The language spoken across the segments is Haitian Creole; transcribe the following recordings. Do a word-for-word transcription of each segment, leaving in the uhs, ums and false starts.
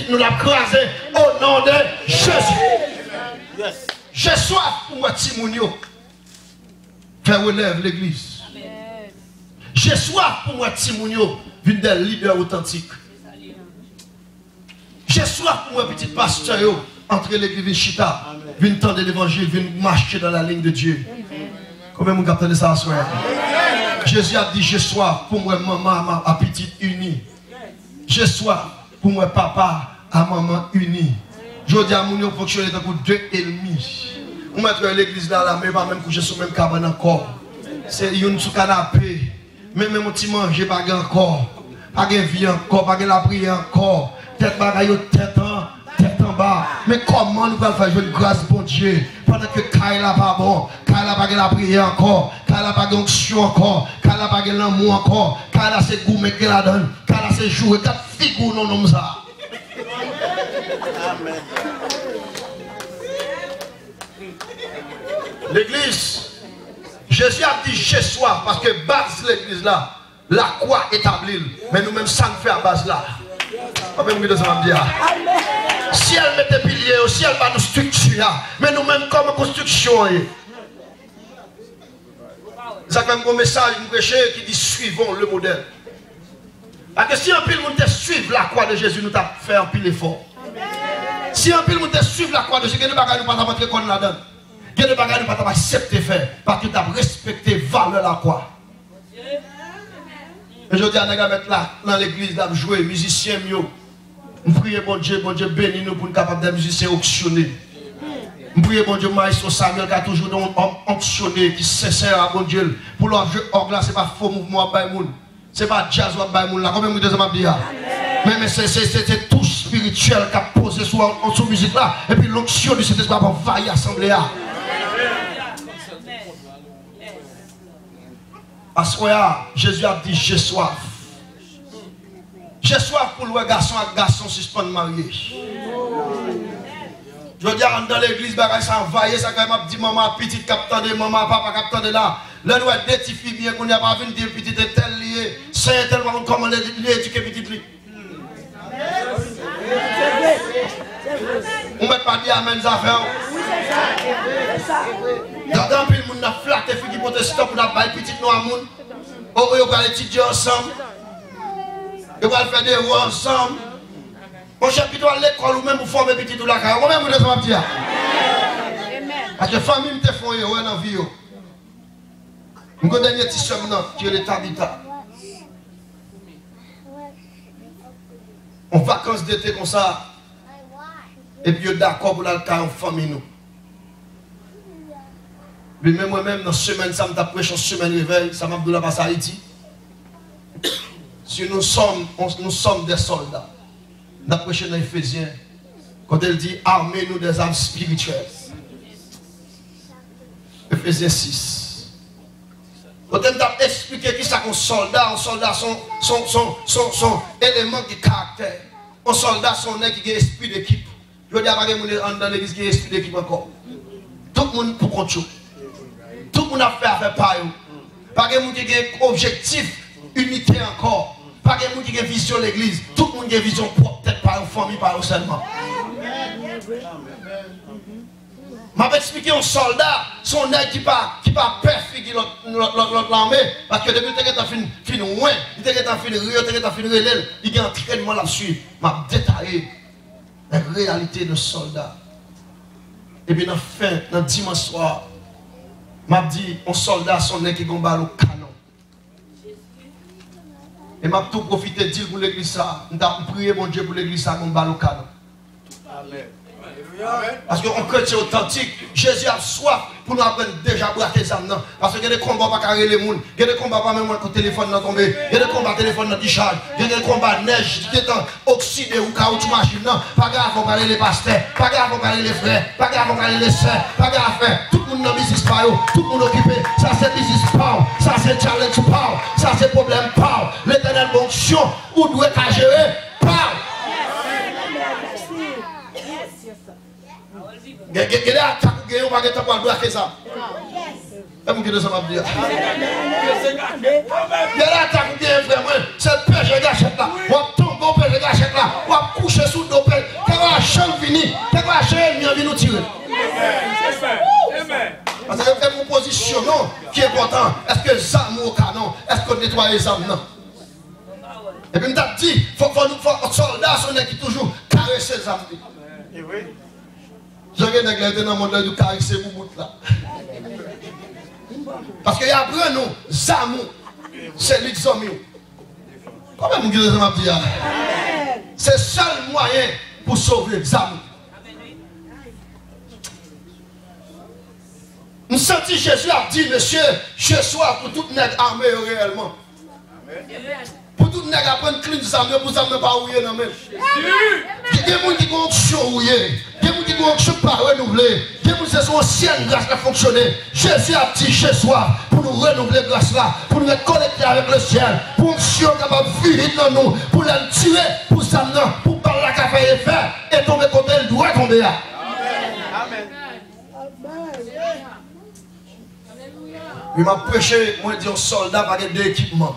nou l ap kraze o non de Jezi. Je swaf pou m wè timoun yo fè relèv legliz. Je swaf pou m wè timoun yo vin de lidè otantik. Je swaf pou m wè pitit pastè yo antre legliz, vin chita, vin tande levanjil, vin mache dans la ligne de Dieu. Konbyen moun k ap tande sa aswè a? Jezi ap di, je swaf pou m wè manman a, a pitit ini. Je swaf pou m wè papa a manman ini. Jodi a, moun yo fonksyone tankou de elmi. Ou mèt wè legliz la, la, men yo pa menm kouche sou menm kabann ankò. Se youn sou kanape. Men menm yon ti manje pa gen ankò. Pa gen vi ankò, pa gen lapriyè ankò. Tèt bagay yo tèt an, tèt anba. Men kòman nou pral fè jwenn gras Bondye pandan ke kay la pa bon? Kay la pa gen lapriyè ankò. Kay la pa gen onksyon ankò. Kay la pa gen lanmou ankò. Kay la se goumen k gen ladan l. Kay la se joure. Gad figi w non nonm sa. Legliz, Jezi ap di je swaf, paske baz legliz la, lakwa etabli l. Men nou menm, sa n fè a baz la? Konbyen moun ki tande sa m ap di a? Syèl mete pilye yo, syèl ba nou estrikti a. Men nou menm, kòman konstriksyon an ye? Sa k fè m gon mesaj m preche ki di suivons le modèle. Paske si anpil moun te swiv lakwa de Jezi, nou t ap fè anpil efò. Si anpil moun te swiv lakwa de Jezi, gen de bagay nou pa t ap antre kò n ladan l. Gen de bagay nou pa t ap aksepte fè, paske nou t ap respekte valè lakwa. Men jodi a, nèg la mèt la nan legliz, l ap jwe, mizisyen m yo. M priye Bondye, Bondye beni nou pou n kapab de mizisyen onksyone. M priye Bondye, Mayestwo Samuel ka toujou de yon òm onksyone ki sensè a Bondye l. Pou lè w ap jwe òg la, se pa fo mouvman w ap bay moun. Se pa djaz w ap bay moun la. Konbyen moun ki tande sa m ap di a? Men, men se, se, se, se touch espirityèl k ap poze sou, sou mizik la. Epi lonksyon di Sentespri ap anvayi asanble a. Aswè a, Jezi ap di, je swaf. Je swaf pou l wè gason ak gason sispann marye. Jodi a, anndan legliz, bagay sa anvayi, sa k fè m ap di manman a pitit k ap tande, manman a papa k ap tande la. Lè n wè de tifi byen kounye a, pa vin di pitit entèl li ye, sè entèl pa konn kòman li, li edike pitit li. Ou mèt pa di amèn zafè w. Gade anpil moun n ap flate figi pwotestan pou n ap bay pitit nou a moun. O, yo pral etidye ansanm. Yo pral fè devwa ansanm. Monchè, pito al lekòl ou menm ou fòme pitit ou lakay ou. Ou konprann sa m ap di a? Paske fanmi m te fè yon erè nan vi yo. M gen dènye ti sè m nan, ki rele Tabita. Yon vakans dete konsa, epi yo dakò pou l al kay yon fanmi nou. Epi men mwen menm, nan semèn sa, m t ap preche yon semèn revèy, sa m ap di w la pase Ayiti. Si nous sommes, on- nous sommes des soldats. N ap preche nan Efezyen, kote l di, armez-nous des armes spirituelles. Efezyen sis. Kote m t ap eksplike kisa k yon sòlda, yon sòlda se yon, se yon, se yon, se yon, se yon eleman ki gen karaktè. Yon sòlda se yon nèg ki gen espri dekip. Jodi a, pa gen moun anndan legliz ki gen espri dekip ankò. Tout moun pou kont yo. Tout moun ap fè afè pa yo. Pa gen moun ki gen objektif inite ankò. Pa gen moun ki gen vizyon legliz. Tout moun gen vizyon pwòp tèt pa yo, fanmi pa yo sèlman. M ap eksplike yon sòlda, se yon nèg ki pa, ki pa pè figi lòt, lòt, lòt, lòt lame, paske depi l te gentan fin, fin wen, li te gentan fin ri, yo te gentan fin rele l, li gen antrènman l ap swiv. M ap detaye reyalite de sòlda. Epi nan fen, nan dimanch swa, m ap di, yon sòlda se yon nèg ki gen yon balo kanon. E m ap tou pwofite di l pou legliz sa, m ta, m priye Bondye pou legliz sa gen yon balo kanon. Paske yon kretyen otantik, Jezi ap swaf pou nou aprann deja brake zam nan. Paske gen de konba w pa ka rele moun, gen de konba w pa menm wè kote telefòn nan tonbe, gen de konba telefòn nan dichaj, gen de konba nèj ki gentan okside ou kawotchou machin nan, pa gen afè w pral rele pastè, pa gen afè w pral rele frè, pa gen afè w pral rele sè, pa gen afè. Tout moun nan biznis pa yo, tout moun okipe. Sa se biznis pa w, sa se challenge pa w, sa se pwoblèm pa w. Letènèl ba w onksyon, ou dwe ka jere pa w. Gen, gen, gen de atak ou genyen, ou pa gentan pral brake zam. E moun ki tande sa m ap di a. Gen de atak ou genyen, frè mwen, se peche gachèt la. W ap tonbe w peche gachèt la. W ap kouche sou do pe-, fini. Te kwa jere enmi an vin nou tire. Paske yo fè yon pozisyon non ki enpòtan. Èske zam ou o kanon? Èske w netwaye zam nan? Epi m t ap di, fò, fò nou, fò sòlda se yon nèg ki toujou karese zam li. Jan gen nèg la yo te nan mond la, yo karese boubout la. Paske y aprann nou, zam ou, se li k zanmi w. Konbyen moun ki tande sa m ap di a? Se sèl mwayen pou sove zam ou. M santi Jezi ap di, mesye, je soif pou tout nèg ame yo reyèlman. Pou tout nèg aprann clean zam yo, pou zam nan pa wouye nan men l. Gen, gen moun ki gen onksyon wouye. Gen moun ki gen onksyon k pa renouvle. Gen moun se sou ansyen gras l ap fonksyone. Jezi ap di, je soif pou nou renouvle gras la, pou nou ret konekte avèk lesyèl, pou onksyon kapab fluid nan nou, pou lè l tire, pou zam nan, pou bal la ka fè efè e tonbe kote l dwe tonbe a. Wi, m ap preche, mwen di yon sòlda pa gen de ekipman.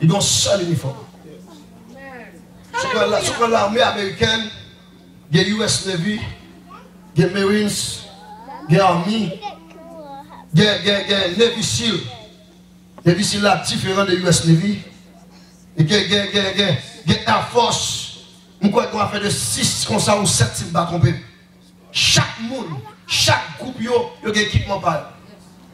Li gen yon sèl inifòm. Si w pran la, si w pran lame amerikèn, gen U S Navy, gen Marines, gen Army, gen, gen, gen Navy SEAL. Navy SEAL la diferan de U S Navy. E gen, gen, gen, gen, gen Air Force. M kwè gen afè de sis konsa ou sèt si m pa twonpe m. Chak moun, chak gwoup yo, yo gen ekipman pa yo.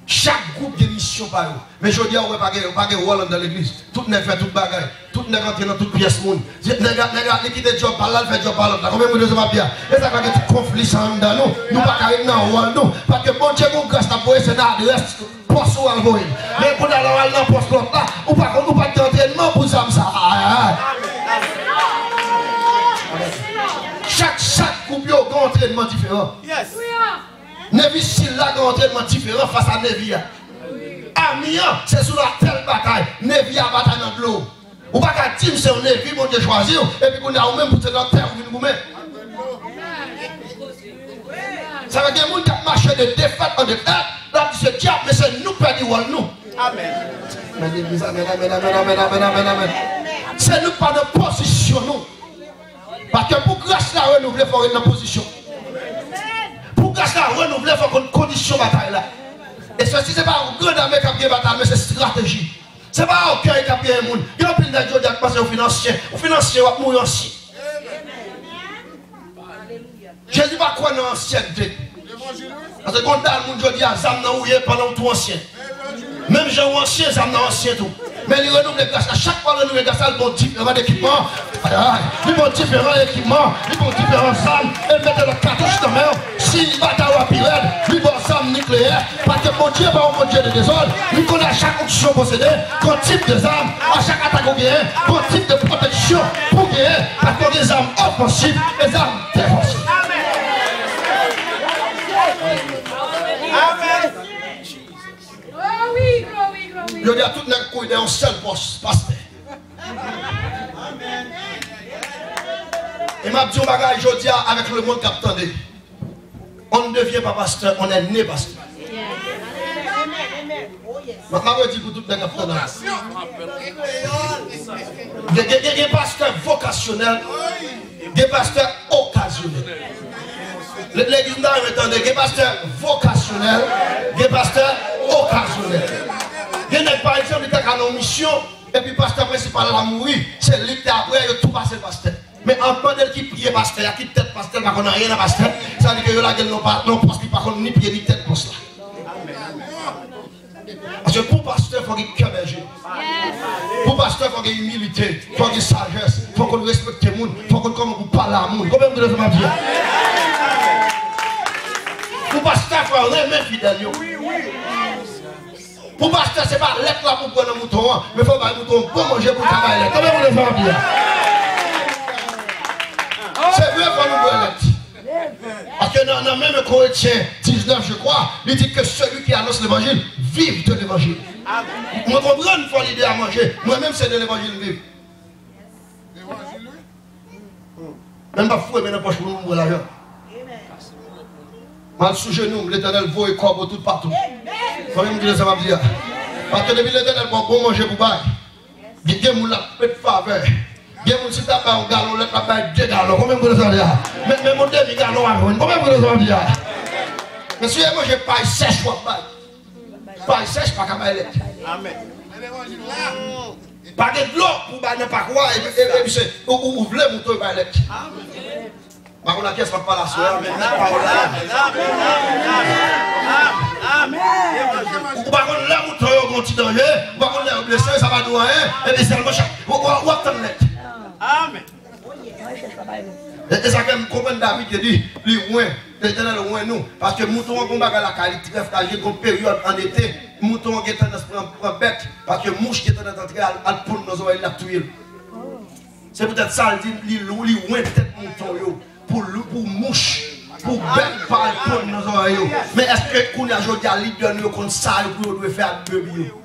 Chak gwoup gen misyon pa yo. Men jodi a, ou wè pa gen, pa gen wòl anndan legliz. Tout nèg fè tout bagay. Tout nèg antre nan tout pyès moun. Nèg la, nèg la, li kite djòb pa l la, l fè djòb pa lòt la. Konbyen moun bezwen m ap di a? E sa k fè gen tout konfli sa anndan nou. Nou pa ka ret nan wòl nou. Paske Bondye gon gras l ap voye, se nan adrès pòs ou al voye l. Men kounye a, lè w al nan pòs lòt la, ou pa konn, ou pa t gen antrènman pou zam sa. Ay, ay, ay. Chak, chak gwoup yo gen antrènman diferan. Navy SEAL la gen antrènman diferan fas a Navy a. Army an, se sou latè l batay. Navy a batay nan dlo. Ou pa ka di m se yon Navy Bondye chwazi w, epi kounye a ou menm pou se nan tè ou vin goumen. Sa vle gen moun k ap mache de defèt an defèt, l ap di se dyab, men se nou k pèdi wòl nou. Amèn. Men legliz, amèn, amèn, amèn. Se nou k pa nan pozisyon nou. Paske pou gras la renouvle, fò w ret nan pozisyon. Pou gras la renouvle, fò w konn kondisyon batay la. E se, si se pa yon gran ame k ap gen batay, men se estrateji. Se pa ògèy k ap genyen moun. Gen anpil nèg jodi a k panse yo fin ansyen. Ou fin ansyen, w ap mouri ansyen. Jezi pa kwè nan ansyènte. Paske gon dal moun jodi a, zam nan wouye pandan w tou ansyen. Menm jan w ansyen, zam nan ansyen tou. Men li renouvle gras la. Chak fwa l renouvle gras la, li ba w diferan ekipman. Ay, ay. Li ba w diferan ekipman. Li ba w diferan zam. E l mete lòt katouch nan men w. Si batay ou a pi rèd, li ba w zam nikleyè. Paske Bondye pa yon Bondye de dezòd. Li konnen a chak onksyon posede, kon tip de zam, a chak atak ou genyen, kon tip de pwoteksyon pou genyen. Paske w gen zam ofansif e zam defansif. Amèn. Jodi a, tout nèg kouri dèyè yon sèl pòs, pastè. E m ap di yon bagay jodi a avèk lemonn k ap tande. On ne devient pas pasteur, on est né pasteur. M ap, m ap redi pou tout nèg k ap tande. Gen, gen, gen, gen pastè vokasyonèl, gen pastè okazyonèl. Le-, legliz m ta renmen tande, gen pastè vokasyonèl, gen pastè okazyonèl. Gen nèg, pa egzanp, li ta ka nan yon misyon, epi pastè prensipal la mouri, se li ki te apre, yo tou pase l pastè. Men an mande l ki pye pastè a, ki tèt pastè, l pa konn anyen nan pastè, sa vle di ke yo lage l nan pa-, nan pòs, li pa konn ni pye ni tèt pòs la. Paske pou pastè, fò gen kè bèje. Pou pastè, fò gen imilite, fò gen sajès, fò konn respekte moun, fò konn kòman pou pale a moun. Konbyen moun ki tande sa m ap di a? Pou pastè, fò renmen fidèl yo. Pou pastè, se pa lèt la pou pran nan mouton an, men fò bay mouton an bon manje pou l ka bay lèt. Konbyen moun ki tande sa m ap di a? Se vre, fò nou bwè lèt. Paske nan, nan menm Korentyen diznèf, je crois, li di que celui qui annonce l'évangile vive de l'évangile. Mwen konprann fò lide a manje. Mwen menm, se de levanjil m viv. Men m p ap foure men nan pòch pou m voye lajan. M al sou jenou m, Letènèl voye kòb toupatou. Konbyen moun ki tande sa m ap di a? Paske depi Letènèl ba w bon manje pou bay, gen, gen moun l ap met favè. Gen moun, si w ta ba yon galon lèt, l ap bay de galon. Konbyen moun konn sa m di a? Men, men yon demi galon w ap jwenn. Konbyen moun konn sa m di a? Men si w manje pay sèch w ap bay. Pay sèch pa ka bay lèt. Amèn. Pa gen dlo pou bay nan pak ou a, epi, epi, epi se, ou, ou, ou vle mouton yo bay lèt. Amèn. Pa konn a kiyès m ap pale aswè a, men pawòl la. Ou pa konn lè mouton yo gen yon ti danje, ou pa konn lè yo blese, sa pa di w anyen, epi sèlman chak, ou, ou, ou ap tann lèt. Amèn. E, e sa fè m konprann David te di, li wen, Letènèl wen nou, paske mouton an gen yon bagay lakay li trè fraje, gen yon peryòd an ete, mouton an gen tandans pran, pran bèt, paske mouch gen tandans antre al, al ponn nan zòrèy li, l ap touye l. Se poutèt sa l di li lou, li wen tèt mouton yo pou lou, pou mouch, pou bèt pa al ponn nan zòrèy yo. Men èske kounye a jodi a lidè nou yo konn sa yo pou yo dwe fè ak brebi yo?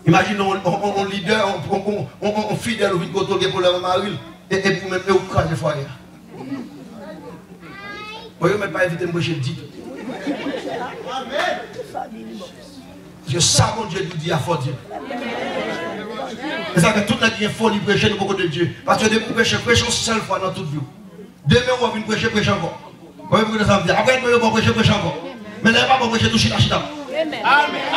Imajine yon, yon, yon, yon lidè, yon, yon, yon, yon, yon fidèl ou vin kote w gen pwoblèm ak mari l, e, epi ou menm, e ou k kraze fwaye a. Bon, yo mèt pa envite m preche ditou. Paske sa Bondye di, di a fò di. E sa fè tout nèg ki gen foli preche, nou poko de Dye. Paske depi w preche, preche yon sèl fwa nan tout vi w. Demen w ap vin preche, preche ankò. Bon, epi sa m di, apre demen yo ba w preche, preche ankò. Men lè yo pa ba w preche, tou chita, chita. Amèn.